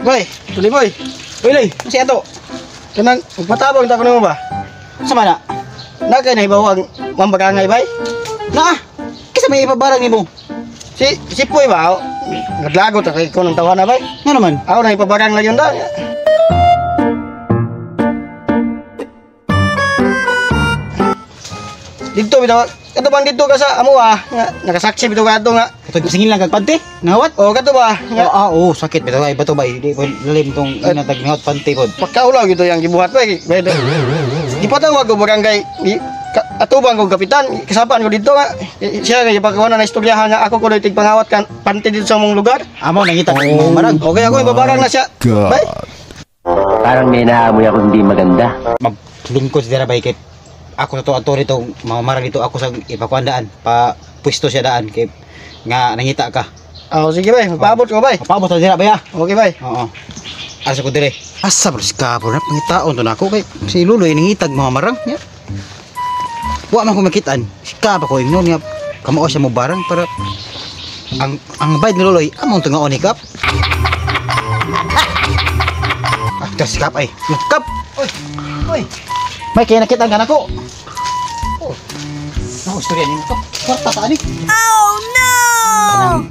Boy, tuloy boy. Uy, Loy, si ato. Kanang magpatabang ta ko nimo ba? Sa mana? Na kay nahibaw ang mambarangay bay. Na. Kisa may ipabarang nimo. Si si Puy ba? Naglagot ta kay ko ng tawana bay. Nga naman. Ako na ipabarang lang yun da. Dito bitaw, kato bang dito ka sa amo ah, nga nakasaksi bitaw ka ato nga. Katong singil lang kag pante. Nangawat? O kato ba? Nga Oh, ah, oh, sakit bitaw ay bato bay. Di ko lalim tong inatag ngawat pante pod. Pagkaulaw gito yang gibuhat bay. Bay. Gipatawag ko barangay di atubang ko kapitan, kasapaan ko dito nga. Siya kay ipagawa na istoryahan nga ako kunoy tigpangawat kan pante dito sa mong lugar. Amo nangita oh, marang. Okay, ako ibabarang na siya. God. Bay. Parang may naamoy ako hindi maganda. Maglingkod dira bay kay ako na to ato rito mga marang dito ako sa ipakuan daan pa pwesto siya daan kay nga nangita ka. Oh, sige bay, magpaabot ko bay. Paabot ta dira bay ah. Okay bay. Oo. Asa ko dire. Asa bro si Kabo na pangitaon to nako kay si Luloy nangitag mga marang niya. Wa man ko makitaan. Si Kabo ko ingnon niya kamao siya mo barang para ang bayad ni Luloy among tungaon ni Kap. Ah, si Kap ay. Kap. Oy. Oy. May kaya nakita ka nako. Oh. Nako istorya nimo Kap. Kwarta ta ani. Oh no! Kanang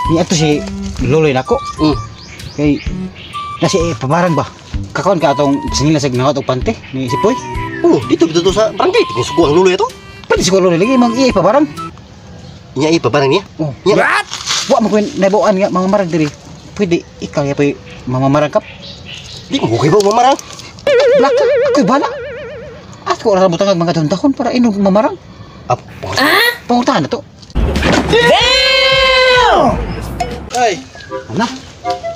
ni ato si Luloy nako. Kay nasi pabarang ba? Kakon ka atong singil na sa ginawat og pante ni si Poy. Oh, dito dito sa barangay. Tingin suko ang lulo ito. Pwede siguro Luloy lagi mang iya pabarang. Nya ipa barang niya. Oh. Nya. What? Wa man ko nabuan nga mga marang diri. Pwede ikaw ya poy mga marang kap. Di mo kay ba mamarang? Black ka. Ako'y bala. At ko ra butang mga dahon para inog mamarang. Ah, Pangutahan na to. Ay, Ana.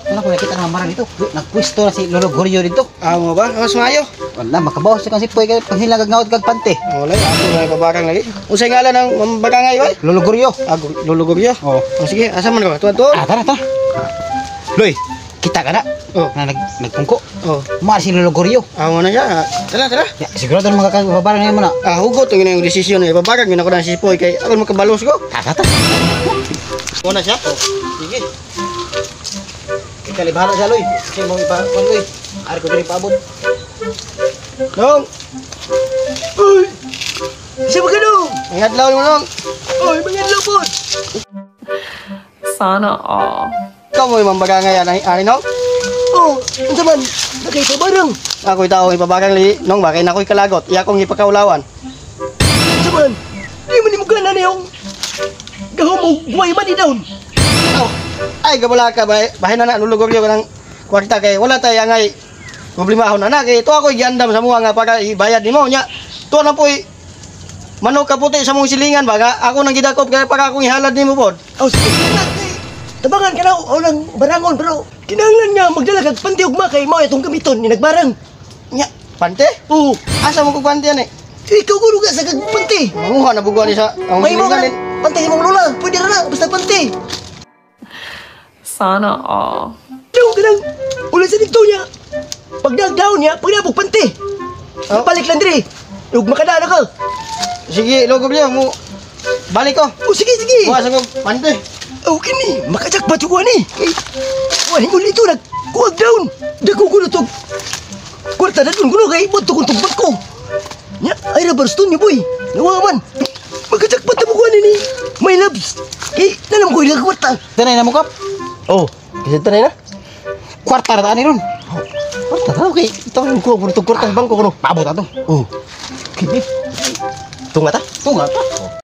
Wala ko nakita ng marang dito. Nagpwesto na si Lolo Gorio dito. amo ba? Mas maayo. Wala makabaw sa kang si Poy kay panghilang kag ngawat kag pante. Wala, ako na ipabarang lagi. Unsay ngalan ng barangay bay? Lolo Gorio. Ah, Lulugog yo. Oh. Oh, sige, asa man ko? Tuwa tuwa. Ah, tara tara. Loy, kita ka na. Oh. Na nagpungko. Oh, Maari si Lolo Gorio. amo na siya. Ah, tara, tara. Ya, sigurado na makakababarang na mo na. Ah, hugot ang yung desisyon na ipabarang yun ako na si Poy kay ako makabalos ko. Tara, tara. Muna siya. Oh, sige. Ikaw bahala siya, Loy. Kasi mo ipa, kung Loy. Ari ko diri paabot. Nong, Uy. Siya ba ganun? ang adlaw mo nong. Uy, mga lapot. Sana all. Ikaw mo yung mambarangay ani ani nong. Oh, unsa man? Nakay pa barang. Ako'y tao ipabarang li nong bakit ako'y kalagot. Iya akong ipakaulawan. Unsa man? Di man nimo gana niyong gahom mo buhay man down. Oh, ay gabala ka bay. Bahin na na lulugog yo ng kwarta kay wala tay angay problema na na kay to ako'y giandam sa muha nga para ibayad nimo nya. To na po'y manok kaputi sa mong silingan ba nga ako nang gidakop kay para akong ihalad nimo pod. Oh, sige. Tabangan ka na o nang barangon pero kinahanglan nga magdala kag panty ug kay mao itong gamiton ni nagbarang. Nya, pante? Oh, Asa mo kog pante ani? ikaw kuno ka sa kag panty. Manguha na bugo ni sa ang May mo ka silingan eh. pantay imong lola, pwede ra na basta panty. Sana all. Daw ka lang. Ulit sa dito niya. Pag down niya, pag nabog pante. Oh. Balik lang diri. Ug makadaan ka. Sige, lugog yo mo. Balik ko. Oh, sige, sige. Buha sa kog pante. Oh, kini, makajakpat yung ni. Kay, wala ko dito, nagkuwag down. Dako ko na to. Kwarta na dun, kuno kay, buto kong tugbag ko. Nya, ay rubber stone niya, boy. Nawa man. Makajakpat na mo kuha ni. My loves. Kay, nalam ko yung kwarta. Tanay na mo kap. Oh, kasi tanay na. Kwarta ra ta ani ron. Kwarta ta, okay. Ito ang kuha ko na itong kwarta sa bangko ko no. Paabot ato. Oh, Kini. tunga ta. Tunga ta.